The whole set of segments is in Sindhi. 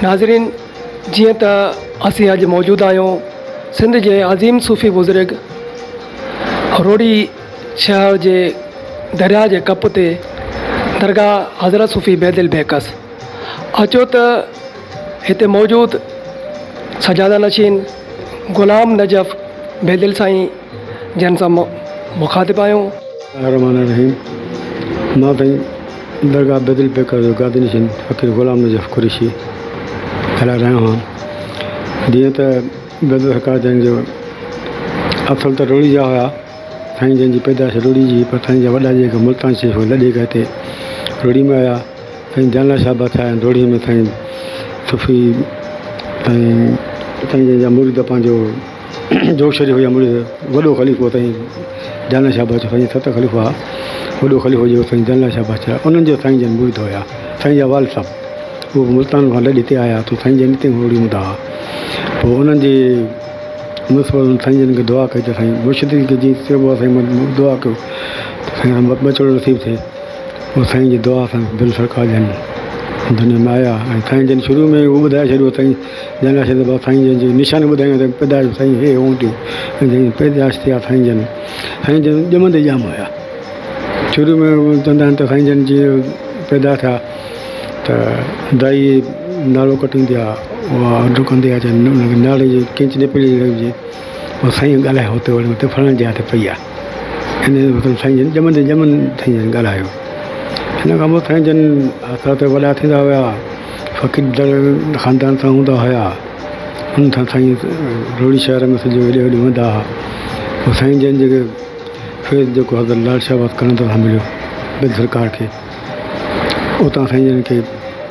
ناظرين جيئن ته اسين اڄ موجود آهيون سنڌ جي عظيم صوفي بزرگ روهڙي شهر جي درياء جي ڪپ تي درگاهه حضرت صوفي بيدل بيڪس اچو ته هتي موجود سجاده نشين غلام نجف بيدل سائين جن سان مخاطب آهيون. الله الرحمٰن الرحيم مان سائين درگاهه بيدل بيڪس جو گادي نشين فقير غلام نجف قريشي ڳالهائي رهيو آهيان. جيئن ته بيدل سرڪار جن جو اصل ته روهڙي جا هيا. سائين جن جي پيدائش روهڙي جي هئي پر سائين جا وڏا جيڪي ملتان شريف لڏي ڪري هتي روهڙي ۾ آيا. سائين جان الله شاهه بادشاهه آيا روهڙي ۾ سائين صوفي سائين سائين جن جا مريد پنهنجو جوڳ شريف جا مريد وڏو خليفو سائين جان الله شاهه بادشاهه سائين ست خليفا هئا وڏو خليفو جيڪو سائين جان الله شاهه بادشاهه انهن جو سائين جن مريد هيا سائين جا والد صاحب اهو به ملتان کان لڏي هتي آيا ته سائين جن هتي روهڙي هوندا هئا پوء انهن جي مناسبت سائين جن کي دعا ڪئي ته سائين مرشد کي جيئن چئبو آهي سائين دعا ڪيو ته سائين ٻچڙو نصيب ٿئي پوء سائين جي دعا سان بيدل سرڪار جن دنيا ۾ آيا ۽ سائين جن شروع ۾ اهو ٻڌائي ڇڏيو سائين جن آشي ته سائين جن جي نشاني ٻڌايون ته پيدائش سائين هي هوندي ۽ جن پيدائش ٿيا سائين جن سائين جن ڄمندي ڄام هيا شروع ۾ چوندا آهن ته سائين جن جيئن پيدا ٿيا ته دائي نالو ڪٽيندي آهي اها اڌ ڪندي آهي ان کي نالي جي ڪينچي نپري جي پوء سائين ڳالهايو هتي وري هتي فلاڻي جاء تي پئي آهي ان جو مطلب سائين جن ڄمندي ڄمن سائين جن ڳالهايو ان کان پوء سائين جن آهستي آهستي وڏا ٿيندا ويا فقير در خاندان سان هوندا هيا ان سان سائين روهڙي شهر ۾ سڄو هيڏي هوڏي ويندا هئا پوء سائين جن جيڪي فيض جيڪو حضرت لال شهباز قلندر سان مليو بيدل سرڪار کي اتان سائين جن کي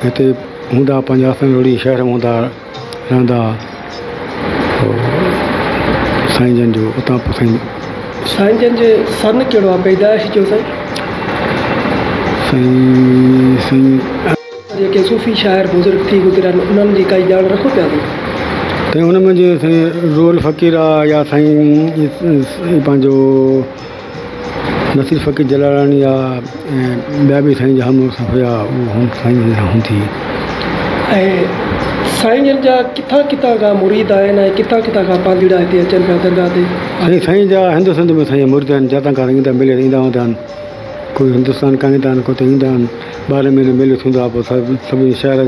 هتي هوندا هئا پنهنجا آستان روهڙي شهر ۾ هوندا هئا رهندا هئا پوء سائين جن جو اتان پوء سائين. سائين جن جي سن ڪهڙو آهي پيدائش جو سائين؟ سائين سائين. جيڪي صوفي شاعر بزرگ ٿي گذريا آهن انهن جي ڪائي ڄاڻ رکو پيا ٿو؟ سائين ان ۾ جيئن سائين روحل فقير آ يا سائين پنهنجو نصير فقير جلالاڻي آ ۽ ٻيا به سائين جا هم هيا اهو سائين جن سان هوندي هئي. ۽ سائين جن جا ڪٿان ڪٿان کان مريد آهن ۽ ڪٿان ڪٿان کان پانڌيئڙا هتي اچن پيا درگاهه تي؟ سائين سائين جا هند سنڌ ۾ سائين جا مريد آهن جتان کان ايندا ملي ايندا هوندا آهن ڪوئي هندستان کان ايندا آهن ڪو ته ايندا آهن ٻارهين مهيني ميلو ٿيندو آهي پوء سڀني شهر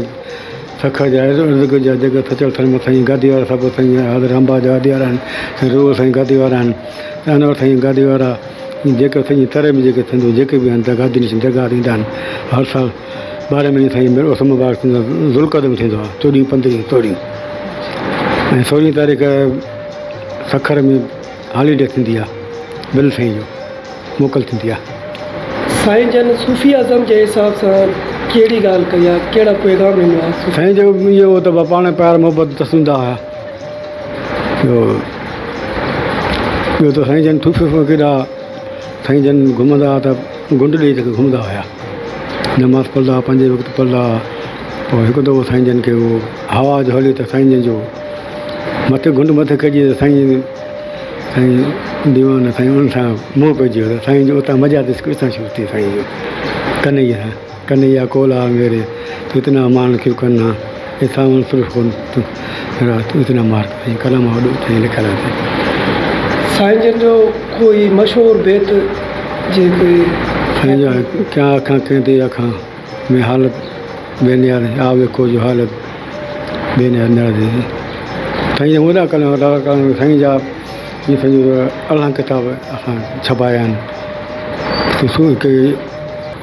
سکر جا ارد گرد جا جيڪي سچل سرمست سائين گادي وارا سڀ سائين حضرت رامبا جا گادي وارا آهن سائين روحل سائين گادي وارا آهن انور سائين گادي وارا جيڪي سڄي تر ۾ جيڪي ٿيندو جيڪي به آهن گادي نشين درگاهه تي ايندا آهن هر سال ٻارهين مهيني سائين ميلو عرس مبارڪ ٿيندو آهي ذوالقعد ۾ ٿيندو آهي چوڏهين پندرهين سورهين ۽ سورهين تاريخ سکر ۾ هاليڊي ٿيندي آهي بيدل سائين جو موڪل ٿيندي آهي. سائين جن صوفي ازم جي حساب سان ڪهڙي ڳالهه ڪئي آهي ڪهڙا پيغام ڏنو آهي. سائين جو اهو هو ته پاڻ پيار محبت تسندا هيا ٻيو ٻيو ته سائين جن صوفي فقير ها سائين جن گهمندا هئا ته گهنڊ ڏيئي ته گهمندا هيا نماز پڙهندا هئا پنجين وقت پڙهندا هئا پوء هڪ دفعو سائين جن کي اهو هوا جو هلي ته سائين جن جو مٿي گهنڊ مٿي کڄي ته سائين جن سائين ديوان سائين ان سان منهن پئجي ويو ته سائين جو اتان مجاز اتان شروع ٿي سائين جو ڪنهيا ڪنهيا ڪول آ ميري تو اتنا مان ڪيون ڪرنا اي ساون صرف ڪون تو رات اتنا مار سائين ڪلام وڏو سائين لکيل آهي. سائين جن جو ڪوئي مشهور بيت جي ڪوئي. سائين جا ڪيا آکان ڪنهن تي آکان ۾ حالت بي نياز آ ويکو جو حالت بي نياز نياز سائين جا وڏا ڪلام وڏا ڪلام سائين جا جيئن سمجهو ته ارڙهن ڪتاب اسان ڇپايا آهن ڪي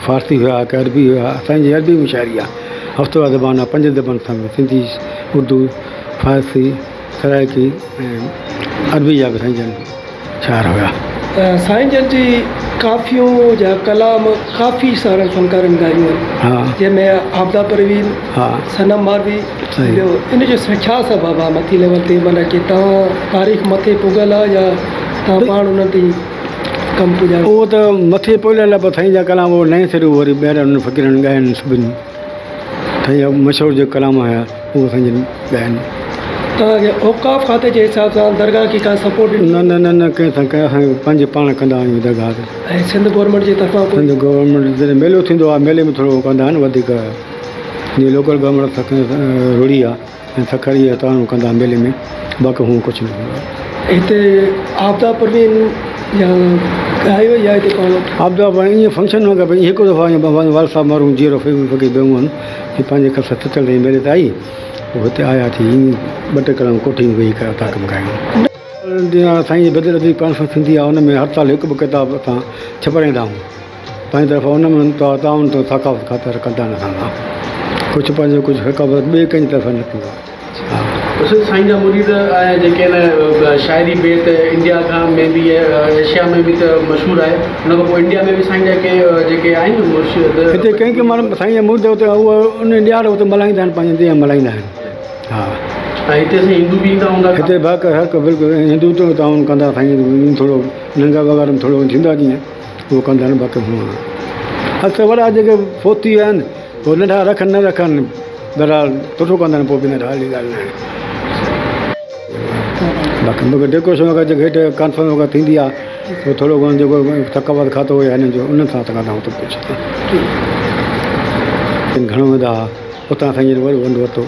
فارسي هيا ڪي عربي هيا سائين جي عربي ۾ شاعري آهي هفت وار زبان آهي پنج زبان سان سنڌي اردو فارسي سرائڪي ۽ عربي جا به سائين جن شاعر هيا. سائين جن جي ڪافيون جا ڪلام ڪافي سارن فنڪارن ڳايون آهن جنهن ۾ عابده پروين، صنم ماروي ٻيو ان جو ڇا سبب آهي مٿي ليول تي معنيٰ ڪي توهان تاريخ مٿي پڳل آهي يا توهان پاڻ انهن تي ڪم پڄايو. اهو ته مٿي پڳل آهي پر سائين جا ڪلام اهو نئين سر وري ٻيهر انهن فقيرن ڳايا آهن سڀني. سائين جا مشهور جيڪي ڪلام هيا اهي سائين جن ڳايا آهن. توهان کي اوقاف کاتي جي حساب سان درگاهه کي ڪا سپورٽ ڏني؟ نه نه نه نه ڪنهن سان ڪنهن اسان پنهنجي پاڻ ڪندا آهيون درگاهه تي. ۽ سنڌ گورنمينٽ جي طرفان ڪوئي؟ سنڌ گورنمينٽ جڏهن ميلو ٿيندو آهي ميلي ۾ ٿورو ڪندا آهن وڌيڪ جيئن لوڪل گورنمينٽ روهڙي آ ۽ سکر اهي تعاون ڪندا ميلي ۾ باقي هونء ڪجهه نه ٿيندو آ. هتي عابده پروين يا ڳايو يا هتي پاڻ. عابده پروين ائين فنڪشن وغيره ڀئي هڪ دفعو ائين والد صاحب مرحوم جيئرو فقير بيومن هي پنهنجي کس سچل تائين ميلي تي آئي پوء هتي آيا ٿي ائين ٻه ٽي ڪلاڪ ڪوٺي ۾ ويهي ڪري اتان ڪم ڪيائون. جيئن سائين جي بدر ادبي ڪانفرنس ٿيندي آ ان ۾ هر سال هڪ ٻه ڪتاب اسان ڇپرائيندا آهيون. پنهنجي طرفان ان ۾ تعاون ته ثقافت خاطر ڪندا نه ٿا ڪجهه پنهنجو ڪجهه ثقافت ٻئي ڪنهن جي طرفان نه ٿيندو آهي. استاد سائين جا مريد ۽ جيڪي آهن شاعري بيت انڊيا کان ۾ به ايشيا ۾ به ته مشهور آهي ان کان پوء انڊيا ۾ به سائين جا ڪي جيڪي آهن مرشد هتي ڪنهن ڪنهن ماڻهو سائين جا مريد اتي اهو ان ڏيهاڙو اتي ملهائيندا آهن پنهنجي ڏينهن ملهائيندا آهن ها. ۽ هتي سائين هندو به ايندا هوندا. هتي به هر هڪ بلڪل هندو تعاون ڪندا سائين ٿورو لنگر وغيره ٿورو ٿيندو آهي جيئن. اهو ڪندا آهن باقي هونء اڪثر وڏا جيڪي فوت ٿي ويا آهن پوء ننڍا رکن نه رکن بهرحال سٺو ڪندا آهن پوء به ننڍا اهڙي ڳالهه نه آهي باقي مگر ڊيڪوريشن وغيره جيڪي هيٺ ڪانفرنس وغيره ٿيندي آهي پوء ٿورو گهڻو جيڪو ثقافت کاتو يا هنن جو انهن سان ڪندا آهيون ته ڪجهه گهڻو ويندا هئا اتان سائين جن وڏو ونڊ ورتو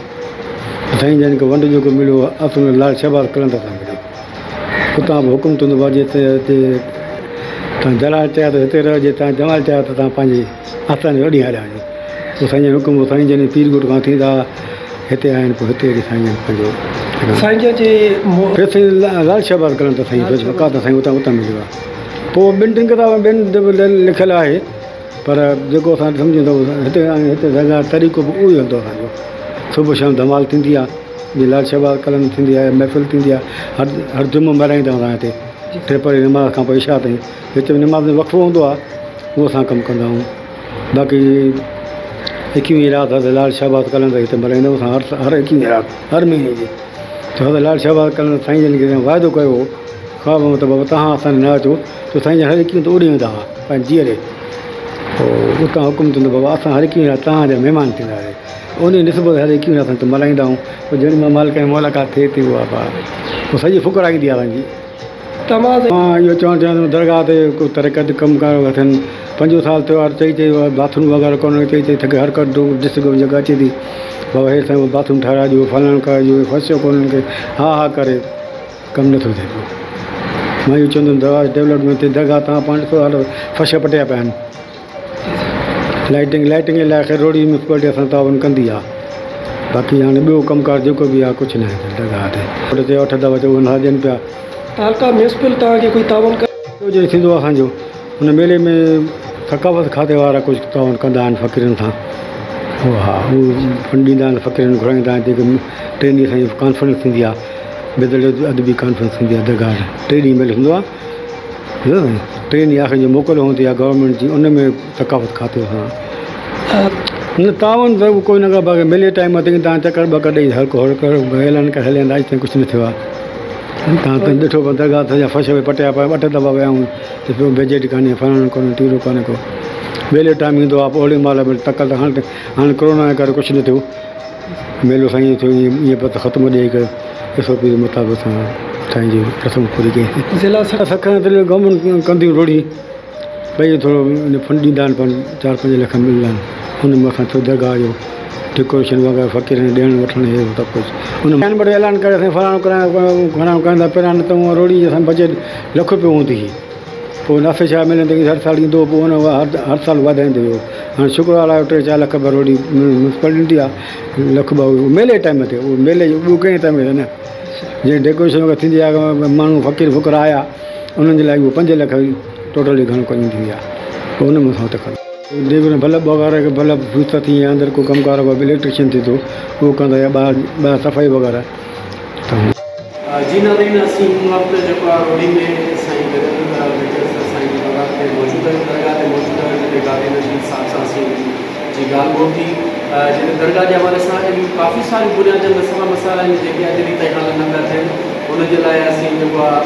سائين جن کي ونڊ جيڪو مليو اصل ۾ لال شهباز قلندر سان مليو اتان به حڪم ٿيندو بابا جي هتي تان جلال چيا ته هتي رهو جي تان جمال چيا ته تان پنهنجي آستاني اوڏي هليا وڃو پوء سائين جن حڪم سائين جن پير ڳوٺ کان ٿيندا هتي آيا آهن پوء هتي اچي سائين جن پنهنجو سائين جن جي پھر سائين لال شهباز قلندر سائين وقات سائين اتان اتان مليو آهي پوء ٻن ٽن ڪتابن ٻين لکيل آهي پر جيڪو اسان سمجهون ٿا هتي هتي درگاهه طريقو به اهو ئي هلندو اسان جو صبح شام ڌمال ٿيندي آهي جيئن لال شهباز قلندر ٿيندي آهي محفل ٿيندي آهي هر هر جمعو ملهائيندا هوندا آهيون هتي ٽي پهر جي نماز کان پوء عشاء تائين وچ ۾ نماز ۾ وقفو هوندو آهي اهو اسان ڪم ڪندا آهيون باقي ايڪويهين رات حضرت لال شهباز قلندر هتي ملهائيندا آهيون اسان هر هر ايڪويهين رات هر مهيني جي ته حضرت لال شهباز قلندر سائين جن کي واعدو ڪيو هو خواب ۾ ته بابا توهان اسان ڏي نه اچو ته سائين جن هر ايڪويهين تي اوڏي ويندا هئا پنهنجي جيئري پوء اتان حڪم ٿيندو بابا اسان هر ايڪويهين رات توهان جا مهمان ٿينداسين انهيء نسبت هر ايڪويهين رات اسان ملهائيندا آهيون پوء جيڏي مهل مالڪ ۽ ملاقات ٿئي ٿي اها پوء سڄي فڪر ايندي آهي اسان جي. تمام. مان اهو چوڻ چاهيان ٿو درگاهه تي ڪو ترقياتي ڪم ڪار ٿين پنجون سال ٿيو آهي چئي چئي باٿ روم وغيره ڪونه چئي چئي ٿڪي هر ڪا ڊسٽرڪٽ جيڪا اچي ٿي بابا هي سائين باٿ روم ٺهرائي ڏيو فلاڻو ڪرائي ڏيو فرش ڪونهن کي ها ها ڪري ڪم نٿو ٿئي پيو مان اهو چوندم درگاهه ڊولپمينٽ ٿئي درگاهه تان پاڻ ڏسو حال فرش پٽيا پيا آهن لائٽنگ لائٽنگ جي لاء خير روهڙي ميونسپالٽي اسان تعاون ڪندي آهي باقي هاڻي ٻيو ڪم ڪار جيڪو به آهي ڪجهه ناهي درگاهه تي اٺ چئي اٺ دفعا چئي اهي نٿا ڏين پيا. تعلقه ميونسپل توهان کي ڪوئي تعاون ڪري. ٻيو جيڪو ٿيندو آهي اسان جو ان ميلي ۾ ثقافت کاتي وارا ڪجهه تعاون ڪندا آهن فقيرن سان اهو ها اهو فنڊ ڏيندا آهن فقيرن کي گهرائيندا آهن جيڪي ٽي ڏينهن اسان جي ڪانفرنس ٿيندي آهي بيدل ادبي ڪانفرنس ٿيندي آهي درگاهه تي ٽي ڏينهن ميلو ٿيندو آهي ٽي ڏينهن آخر جو موڪل هوندي آهي گورنمينٽ جي ان ۾ ثقافت کاتي سان نه تعاون ته ڪوئي نه باقي ميلي ٽائيم تي تان چڪر ٻڪر ڏئي هر ڪو هر ڪو اعلان ڪري هلي ويندا اڄ تائين ڪجهه نه ٿيو آهي تان ته ڏٺو پيا درگاهه سڄا فرش به پٽيا پيا اٺ دفعا ويا آهيون ته پيو بجيٽ ڪانهي فلاڻو ڪونهي ٽيرو ڪونهي ڪو ميلي ٽائيم ايندو آهي پوء اوڏي مهل به تڪل ته هاڻي هاڻي ڪرونا جي ڪري ڪجهه نه ٿيو ميلو سائين جو ٿيو ائين بس ختم ڏيئي ڪري ايس او پي مطابق اسان سائين جي رسم پوري ڪئي. ضلع سکر ضلعي گورنمينٽ ڪنديون روهڙي ڀئي ٿورو فنڊ ڏيندا آهن پر چار پنج لک ملندا آهن ان ۾ اسان ٿورو درگاهه جو ڊيڪوريشن وغيره فقيرن ڏيڻ وٺڻ هي سڀ ڪجهه ان ۾ ٻه اعلان ڪري سائين فلاڻو ڪرايو فلاڻو ڪرائيندا پهريان نه ته هونء روهڙي جي اسان بجيٽ لک روپيو هوندي هئي پوء ناصر شاهه ملندي هئي هر سال ايندو هو پوء ان هر سال وڌائيندو ويو هاڻي شڪر الله جو ٽي چار لک رپيا روهڙي ميونسپالٽي ڏيندي آهي لک ٻه ميلي ٽائيم تي اهو ميلي جو ٻيو ڪنهن ٽائيم تي نه جيئن ڊيڪوريشن وغيره ٿيندي آهي ماڻهو فقير فقرا آيا انهن جي لاء اهو پنج لک ٽوٽل گهڻو ڪم ايندي آهي پوء ان ۾ اسان اتي کڻ جيڪڏهن بلب وغيره بلب فيوز ٿا ٿي يا اندر ڪو ڪم ڪار اليڪٽريشن ٿئي ٿو اهو ڪندا يا ٻاهر ٻاهر صفائي وغيره ته جي ناظرين اسين هن وقت جيڪو آهي روهڙي ۾ سائين بدل بيڪر سائين جي مزار تي موجود آهيون درگاهه تي موجود آهيون جتي گادي نشين صاحب سان اسين جي ڳالهه ٻولهه ٿي جتي درگاهه جي حوالي سان اهڙيون ڪافي ساريون بنيادي مسئلا مسائل آهن جيڪي اڄ ڏينهن تائين حل نه پيا ٿين ان جي لاء اسين جيڪو آهي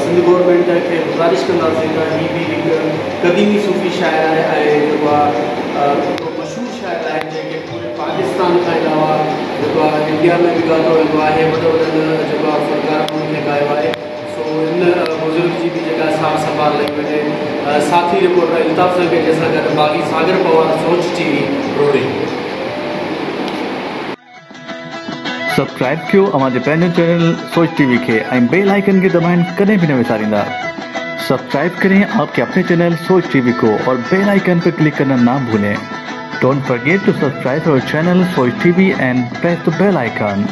سنڌ گورنمينٽ کي گذارش ڪنداسين ته هي به هڪ قديمي صوفي شاعر آهي ۽ جيڪو آهي هڪڙو مشهور شاعر آهي جنهن کي پوري پاڪستان کان علاوه جيڪو آهي انڊيا ۾ به ڳاتو ويندو آهي وڏن وڏن جيڪو آهي فنڪارن ان کي ڳايو آهي سو هن بزرگ جي به جيڪا سار سنڀال لهي وڃي ساٿي رپورٽر الطاف زنگيجي سان گڏ باغي ساگر پوار سوچ ٽي وي روهڙي. सब्सक्राइब कयो अव्हां जे पंहिंजो चैनल सोच टीवी खे ऐं बेल आइकन खे दबाइण कॾहिं बि न विसारींदा। सब्सक्राइब करें आपके अपने चैनल सोच टीवी को और बेल आइकन पर क्लिक करना ना भूलें। Don't forget to subscribe our channel Soch TV and press the bell icon.